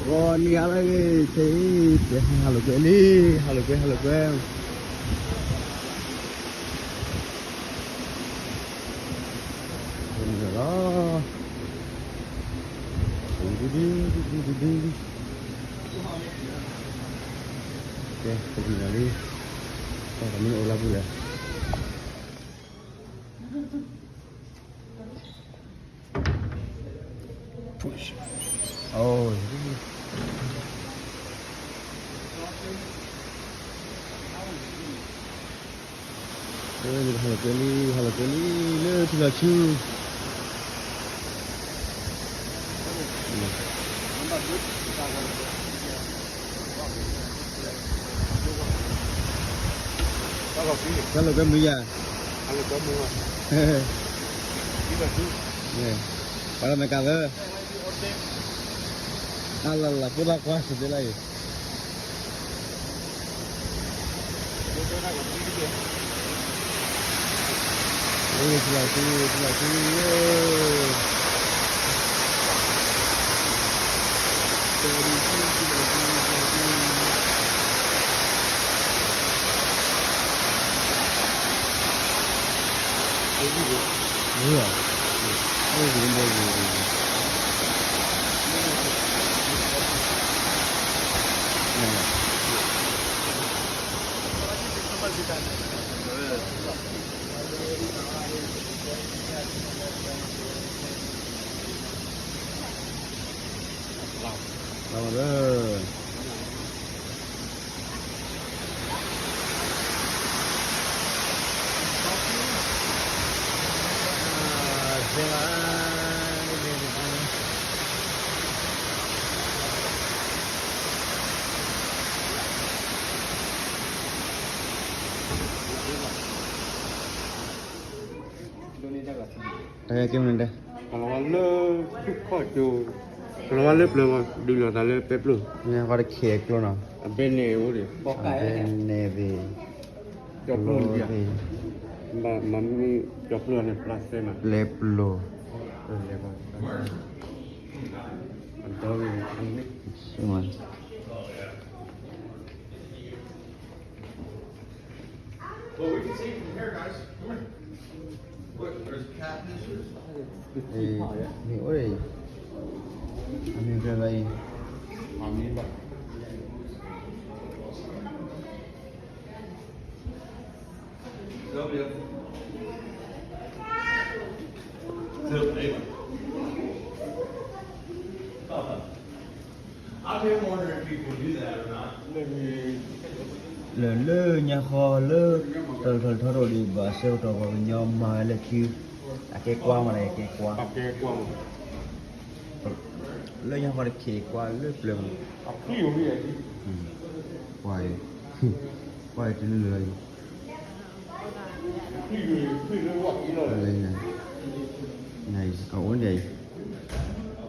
ဂီၤနံၤဟါလၢအဂ့ၤ ခဲအံၤ ဟးလိာ်ကွဲလံ, ဟးလိာ်ကွဲ ဟးလိာ်ကွဲ လီၤ, ဒုဒုဒုဒုဒုဒု, ကဲ ပဒံးလီၤလံ, တၢ်မ့ၢ်အိၣ်လၢပူၤလဲၣ်. Push. Oh. ဟးလိာ်ကွဲလံ ဟးလိာ်ကွဲလံ လၢထံလီၤဆူ ဟးလိာ်ကွဲမုၢ်ယၤ, ပှၤလၢမ့ၢ်ကၤလၢ အလၢလၢ ဖိသၣ်ခွါစံးသ့လၢအံၤ လၢထံလီၤဆူ ထံလီၤဆူ မ့ၢ်ဧါ, အိၣ်ဂ့ၤဘၣ်ဂ့ၤ, လီၤလၢ တၢ်ကဲမနုၤဒဲး, ကလီၤဝါလၢ ခီၣ်ကၠိ, ကလီၤဝါလၢပျၢၤမး ဒုးလီၤသးလၢပဲပျိၢ်, န့ၣ်ဃီတခ့အကျိနီၤ, အဘဲန့ၣ်အိၣ်ဒံး, အဘဲန့ၣ်သ့ၣ်, ကၠီပျိၢ်န့ၣ်, မ့မ့ၢ်ကၠီပျိၢ်န့ၣ် ပျၢ်စဲမး လဲပျိၢ်, လဲပျိၢ်, အဒိန့ၣ် But we can see from here, guys. Come here. Look, there's catfishes. မ့ၢ်အိၣ်အံၤ, အမ့ၢ်ဖဲဘၣ်အံၤ, အမ့ၢ်ဘၣ်. လၢ လၢညါဃီလၢ တၢ်ထီၣ်ထီၣ်ဒံးဘၣ် ဆၢကတီၢ်ပှၤကညီမၤဝဲလၢခံ အကဲကွၢ်မး ကဲကွၢ်, လၢညါဃီတခ့ကွၢ်လၢပျၢၤမး, ကွၢ်အံၤ, ကွၢ်အံၤတလၢလၢအံၤ အအိၣ်န့ၣ်အံၤ,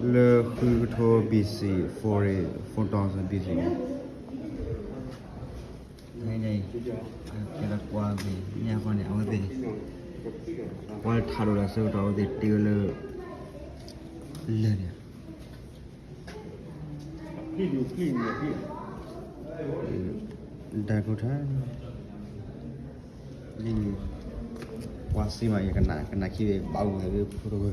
လၢဃုကထိ B C, four, four thousand B C န့ၣ်, ဖဲန့ၣ်အံၤ, ကဲဒီးကွၢ်သ့ၣ် ညါဃီန့ၣ် အဝဲသ့ၣ် ကွၢ်ထးဒိၣ်ဒီးဆၢကတီၢ်အဝဲသ့ၣ်တ့ဝဲလၢ လၢာ်န့ၣ် တၢ်ကိၢ်ထါ လံန့ၣ် ကွၢ်စ့မး ယကနၣ် ကနၣ်ခံဘၣ် ဘၣ်ဝဲလၢဖိတဂၢၢ်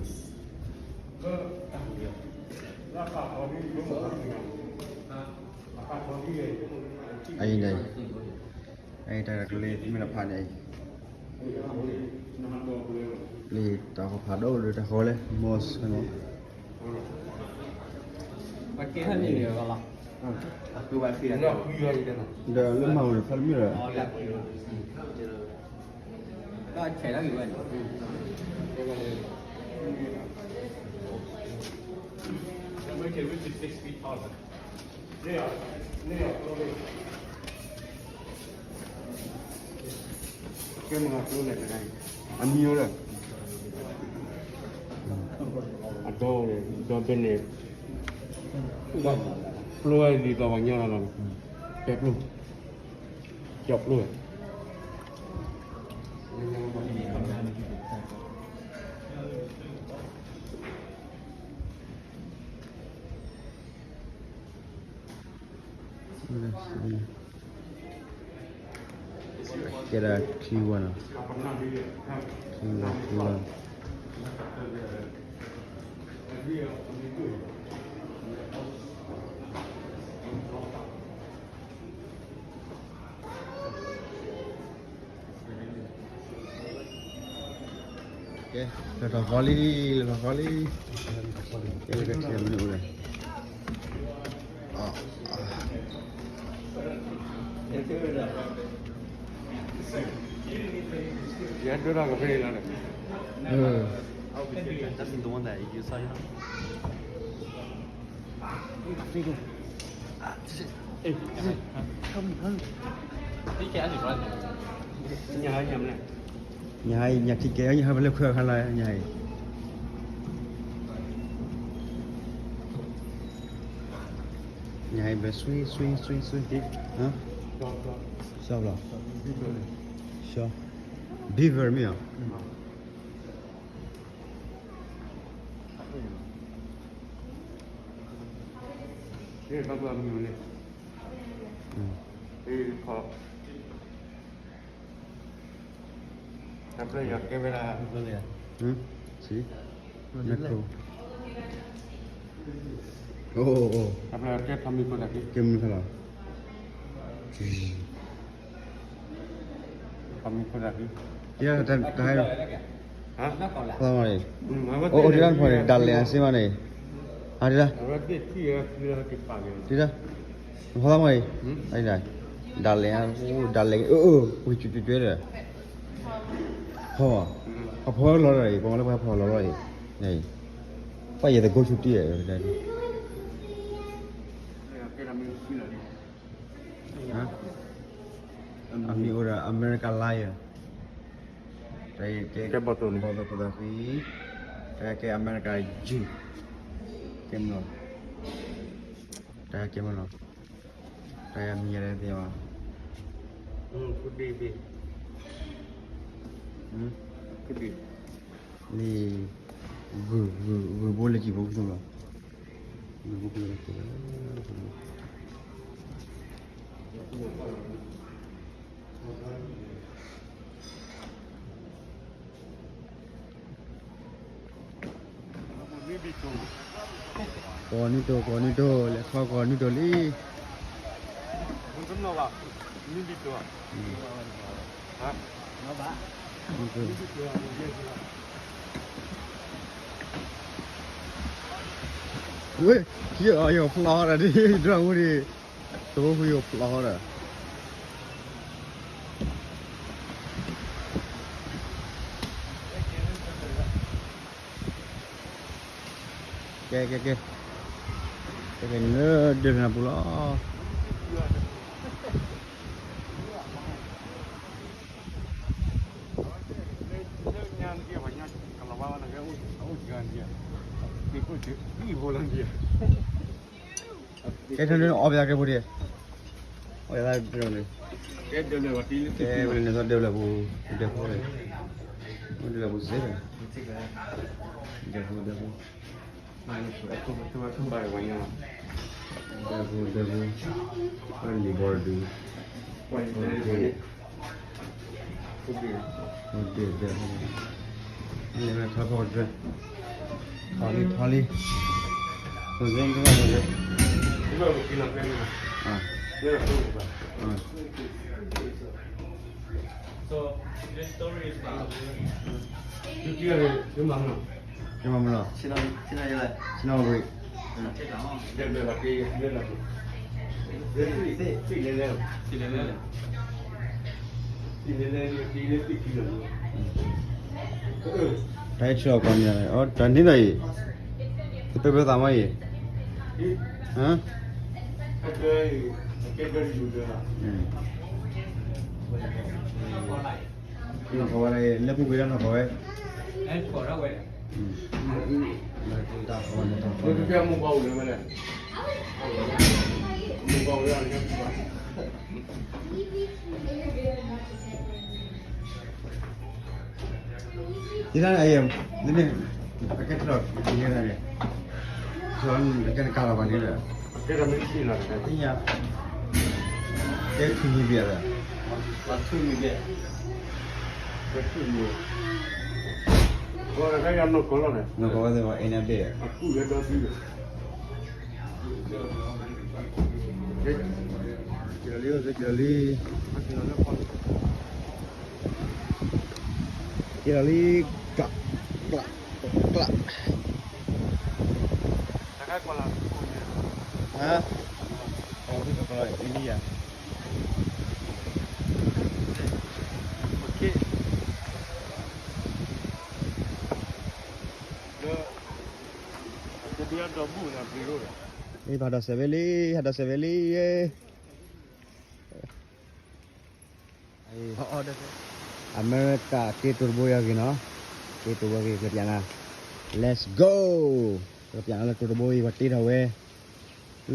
အံၤန့ၣ် အံၤတၢ်ကလ့မ့ၢ်တဖၣ်န့ၣ် လံတၢ်ဃီဖးဒိၣ်လၢတၢ်ဃီလဲၣ် မီၢ်ဆၢန့ၣ် ဒီးလၢမၤဝဲဖးတမုၢ်ဒီး ကဲမၤကျိလဲၣ်တဂၤအံၤ အမံၤဝဲဒီး အဒီဒီဘ့ၣ်န့ၣ် ပျိဝဲဒ်သိးပှၤကညီလီၤလီၤ ပဲပျိၢ် ကၠီပျိၢ် လၢညါဘၣ်န့ၣ် ကဲဒၣ်ခံဝါနီၤ, ခံဝါ, ခံဝါ. ကဲ, လဲၤထီၣ်ဃီလံ, လဲၤထီၣ်ဃီလံ, ကဲ, ကဲ, ကဲ, မနုၤအိၣ်လဲၣ်. ယဒိၣ်ထီၣ်ကဖဲအံၤလီၤ. အၢ, that's the one that you saw, you know? ညါဟါအံၤ ညါဟါအံၤ ညါခံကဲ ညါဟါပလဲၤခွဲခါလီၤ ညါအံၤ, ညါအံၤ ဘယ် swing swing swing swing, ဟါ, ရှော့လီၤ, ရှော့, beaver မ့ၢ်ဧါ. တၢ်ပျဲယွၤကဲဝဲဒၣ်, ဟမ်, စံး, နၢ်ခိ, အိၣ်, အိၣ်, ကဲမုၢ်ခါလီၤ, တၢ်ဟဲလီၤ, အိၣ်, အိၣ်, ဒၣ်လဲာ် ဒၣ်လဲာ်အစ့မးန့ၣ်, အဒၣ်, ဒၣ်, ဖီသးမးအံၤ, ဒၣ်လဲာ်, ဒၣ်လဲာ်, အိၣ်, အိၣ်, ဝံၤ ကၠွဲဒီး ဖီ, အဖီလီၤဒီးအံၤ ပှၤမၤလၢပှၤဖီလီၤလီၤအံၤ, ပှၤယဲၢ်သကိးဆူတံၢ်, အမံၤအိၣ်ဒီး America Lion, တၢ်ကဲ ဘီၣ်သိၣ်ဖိသၣ်ဃံ, တၢ်ကဲ America Jew, ကဲမနီၤ, တၢ်ကဲမနီၤ, တၢ်မံၤယၤလဲၣ်သ့ၣ်ဘၣ်, လံ, ဂုၢ်, ဂုၢ်, ဂုၢ်ဘိလၢကံၢ်ဖိကသိးလီၤ, ဂုၢ်ဘိကသိးလီၤ. ကိးနံၣ်တိၢ် ကိးနံၣ်တိၢ် လဲၤခီကိးနံၣ်တိၢ်လံ. ဝ့ၢ်, ယီၤဖျီဒီးဒ် ဒြိၣ်မူဒံး, တဘိဃုယီၤဖျီဒီး ကဲ ကဲ ကဲ, ကဲ ကဲ နဒၢးနၤပူၤလီၤ. ကဲ ထီၣ်န့ၣ်အီၣ်ဘၣ်ကဲဖိဒံး, အီၣ်ဘၣ်ကဲဖိဒံး, ကဲ ဒၢးလၢပူၤ, ဒၢးဖိ, ဒၢးဖိ, ဒၢးလၢပူၤစ့ၢ်, ဒၢးဖိ ဒၢးဖိ, ဒၢးဖိ ဒၢးဖိ, လံၤဘီဒုး, ဒၢးဖိ, လဲၤထီၣ်ဖီဒၢး, ထီၣ်လံ ထီၣ်လံ, ကမၤမလီၤ, ဆ့ၣ်နီၤဝံၤ, တၢ်အံၤဆှၢအီၤကီးန့ၣ်, တၢ်န့ၣ်ဒီးအံၤ, တပၢၢ်ပၢၢ်သးမီၤအံၤ, နီၢ်ကီၢ်ဝဲဒၣ်အံၤ လၢပူၤကွံာ်ဒၣ်နီၢ်ကီၢ်ဝဲ, တၢ်ဃီန့ၣ်တၢ်ဃီန့ၣ် ဒ်န့ၣ်အံၤ, ဒ်န့ၣ်, အကဲထီၣ်, ဒ်န့ၣ်, ကဲနကၤလီၤဘၣ်န့ၣ်ဒီး, သ့ၣ်ညါ, ကဲထူမံၤဘျဲၣ်လီၤ, ထူမံၤဘျဲၣ်, ထူမံၤ, နီၢ်ကီၢ်ဝဲသ့ၣ်ဝဲအ့ၣ်န့ၣ်ဘ့ၣ်, ကလံ, ကလံ, ကလံ, ကျး, ကျး, ကျး, ဟါ, အဝဲသ့ၣ်ကလီအ့ၣ်န့ၣ်ယၤ ပဟးဒီးစဲးဘ့ၣ်လံ, ဟးဒီးစဲးဘ့ၣ်လံ, အမဲရကၤ က့တိၤတဘိအံၤအဂ့ၢ်နီၤ, က့တိၤဘိအံၤ ကပျးနၤ, Let's go, ကပျးနၤလၢတိၤတဘိအံၤ ပှၤတ့ထီၣ်ဝဲ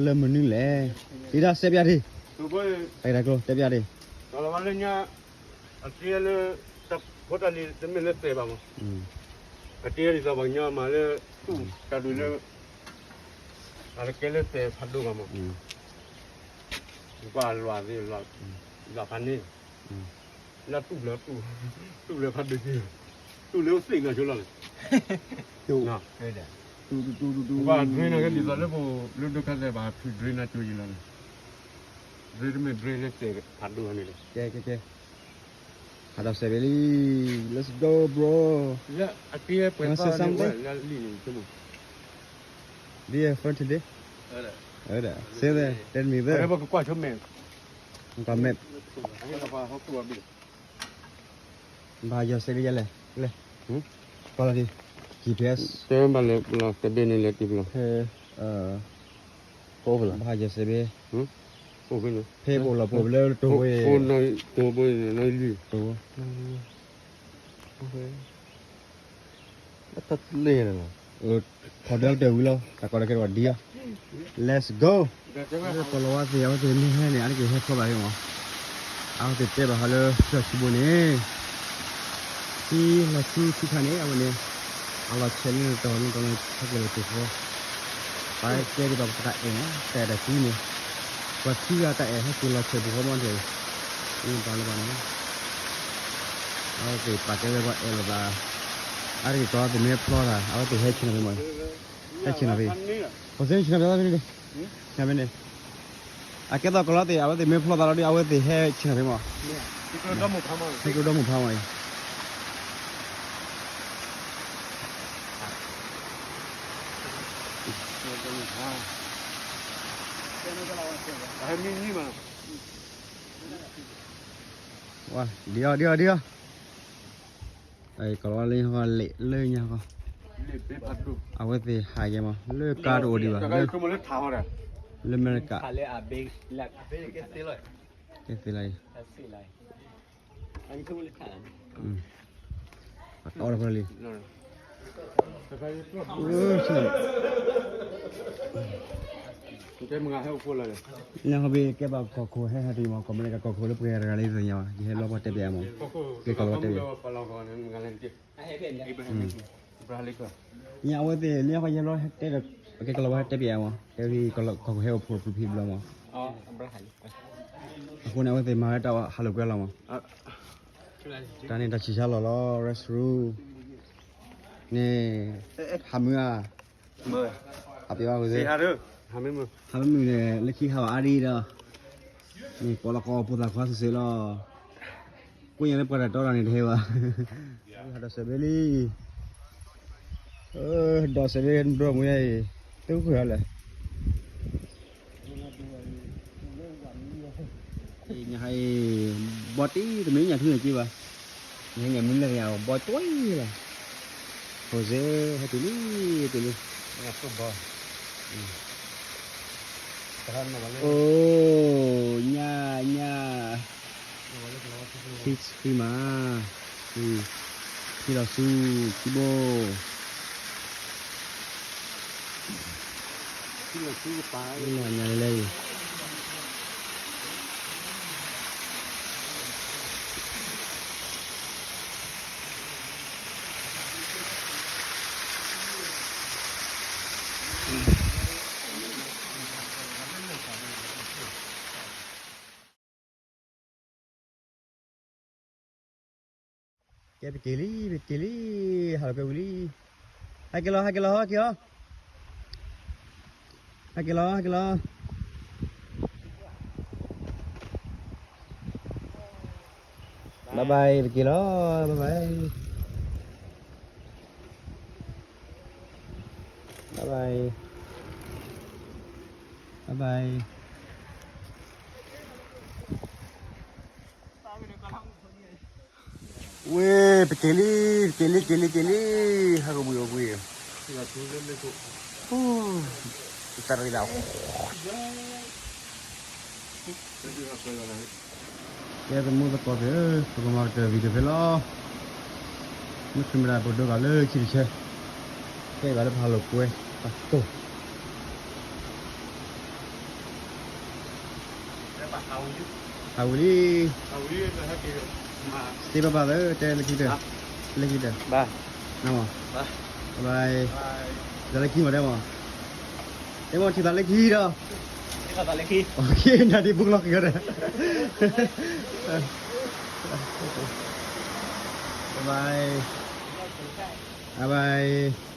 လၢမနုၤလဲၣ်, တ့ထီၣ်စဲးပျးထံ, တၢ်ဂ့ၢ်တၢ်ကျိၤ တဲပျးထံ လီၤဝဲလၢညါ, အတ့လၢ, ဖိတၢ်လံၤတမ့ၢ်လၢစဲးဘၣ်မး, အတ့ဒ်သိးပှၤကညီမၤလၢ, တူၢ်တၢ်ဒုးလၢ, အတကဲလၢစဲးဖးဒိၣ်ဘၣ်မး, ပှၤလွးသ့ၣ်, လွးဖးန့ၣ်, လၢတူၢ်ဘျၢ, တူၢ်ဘျၢဖးဒိၣ်က့ၤ, တူၢ်လၢအိၣ်သ့ၣ်နီၤဆိလီၤန့ၣ်, ပှၤဒြ့နၤကဲဒ်သိးလၢပလၢဒိၣ်ခါသဲးဘၣ်ဖုးဒြ့နၤကၠိယံၤလီၤန့ၣ်, ဒြ့တမ့ၢ်ဒြ့လၢစဲးဖးဒိၣ်န့ၣ်လီၤ, ကဲကဲကဲ, ဟးဒီးစဲးဘ့ၣ်လံ, Let's go bro, wanna say something, do you have fun today, say that, tell me that, ကွၢ်မဲး, ဘၣ်ယီၤစဲးဘ့ၣ်ယဲလဲၣ်, လဲၣ်, ကွၢ်လီၤဒံး, G P S, တဲဘၣ်လဲၣ်, စဲးဘ့ၣ်န့ၣ်လဲၤတုၤဘျီ, ဖဲ, ဘၣ်ယီၤစဲးဘ့ၣ်, ဖဲပအိၣ်လီၤပအိၣ်လၢတဘိ, တဘိ, တဘိ, တဘိ, ခီဒၢတၢ်ဝံၤလီၤ တၢ်ကီတၢ်ခဲတဝီဒံလီၤ, Let's go, ကီၤလၤဝါသ့ၣ် အဝဲသ့ၣ်မ့ၢ်ဟဲန့ၣ် အါတက့ၢ်ဟဲဖျီဘၣ်ဟဲမး, အဝဲသ့ၣ်တဲဘၣ်ဟးလၢ စီၤဆံဘိန့ၣ် ခံလီၤဆူခံခါန့ၣ် အဝဲန့ၣ် အလီၤဆဲးလၢတၢ်လီၢ်လၢတၢ်လီၢ်ဟဲက့ၤလီၤက့ၤဃီ, ပှၤကဲဒ်သိးပတၢ်အဲၣ်န့ၣ် တၢ်အဲၣ်တၢ်ကွံန့ၣ်, ပှၤထံဂၤတၢ်အဲၣ်ဟဲက့ၤလီၤဆဲးပူၤဃီမးတဂ့ၤ, အံၤပှၤလၢၤဘၣ်န့ၣ်, အဝဲသ့ၣ်ပာ်တဲဝဲပှၤအဲၣ်လိာ်သး, အါတက့ၢ်ကီၤလၤဝါသ့ၣ်မ့ၢ်ဟဲဖျီတၢ် အဝဲသ့ၣ်ဟဲဆ့ၣ်နီၤဖဲမး, ဟဲဆ့ၣ်နီၤဖဲ, ပှၤသ့ၣ်ဆ့ၣ်နီၤဖဲသးဖဲန့ၣ်, ဆ့ၣ်နီၤဖဲန့ၣ် အကဲသိးကီၤလၤဝါသ့ၣ် အဝဲသ့ၣ်မ့ၢ်ဖျီသးလီၤဒီး အဝဲသ့ၣ်ဟဲဆ့ၣ်နီၤဖဲမး, ဟဲက့ၤဒီမုၢ်ဖးမးအံၤ, ဒံအီၤ ဒံအီၤ ဒံအီၤ, ကီၤလၤဝါလၢညါဃီ လဲၤလၢညါဃီ, အဝဲသ့ၣ်ဟးက့ၤမး လၢကါတအိၣ်ဒံးဘၣ်, လၢအမဲရကၤ, ကဲသ့လီၤအံၤ, အတီအီၤတဖၣ်လံ, ညါဃီဘ့ၣ်ကဲဘၣ်ကီၢ်ခိၣ်ဟဲဟးတ့ၢ်မး ကီၢ်မဲရကၤကီၢ်ခိၣ်လၢပှဲၤတဂၤလံသ့ၣ်ညါဘၣ် ယဟဲလီၤပှၤတဲပျးမး, ကဲကီၤလၤဝါတဲပျး ညါအဝဲသ့ၣ် လၢညါဃီယဟဲလီၤတဲဒီး ကဲကီၤလၤဝါဟဲတဲပျးမး တဲဝဲကီၢ်ခိၣ်ဟဲအိၣ်ဖှိၣ်ဖုဖံဘျီမး, အဃိန့ၣ် အဝဲသ့ၣ်မၤဝဲတၢ်ဟးလိာ်ကွဲလီၤမး, တၢ်န့ၣ်တၢ်ဆံးဆါလီၤလီၤ restroom န့ၣ်, ဟးမုာ်ဧါ, ဟးပျီၤဘၣ်ဝဲ, ဟးမုာ်န့ၣ် လၢခံဟးဘၣ်အါဒံးဒီး, န့ၣ် ပိာ်လီၤကီးပိာ်သးခွါစ့ၢ်စ့ၢ်လီၤ, ကွၢ်ညါလၢပှၤတၢ်တီတၢ်န့ၣ်တဟဲဘၣ်, ဟးဒီးစဲးဘ့ၣ်လံ, ဒီးစဲးဘ့ၣ်ဘျီမူယါအံၤ, တဃုာ်ဟဲလဲၣ် ညါဟဲအံၤ, ဘီတံၢ်တမ့ၢ်ညၣ်ထူန့ၣ်က့ဘၣ်, ညါဟဲညၣ်မုၢ်လၢညါအီၤ ဘီကွံာ်လီၤ, ဖိစ့ ဟဲတုၤလံ, တုၤလံ, အိ, ညါ, ညါ, ခံမး, ခံလီၤဆူ, ခံဘိ လီၤညါလၢလၢအံၤ ကဲ ပက့ၤလံ ပက့ၤလံ, ဟးလီၤကွဲဝံၤလံ, ဟဲက့ၤလီၤ ဟဲက့ၤလီၤ ဟဲက့ၤလီၤ, ဟဲက့ၤလီၤ ဟဲက့ၤလီၤ, bye bye ပက့ၤလီၤ bye bye, bye bye, bye bye. ဝ့ၢ် ပက့ၤလံ ပက့ၤလံ က့ၤလံ က့ၤလံ, ဟးကဘှံးအီၤဘှံး, တၢ်ရ့ဒၣ်, ကဲ သမူသကိးသ့ၣ်ဧၢ, ပကမၤကတၢၢ် video ဖဲလီၤ, မ့ၢ် camera ပဒိဘၣ်လၢခံတဆၢ, ကဲဘၣ်လၢပဟးလိာ်ကွဲ, ပှၤတိၢ် ဟးဝံၤလံ, ဟးဝံၤလံ, stay bye bye သၢ, တဲလၢခံတၢၢ်, လၢခံတၢၢ်, bye, bye, ဒီးလၢခံမး တဲမး, တဲမး ထံၣ်သးလၢခံဒီး, နၤဒံးပူကလီၤက့ၤဒီး, bye bye, bye bye.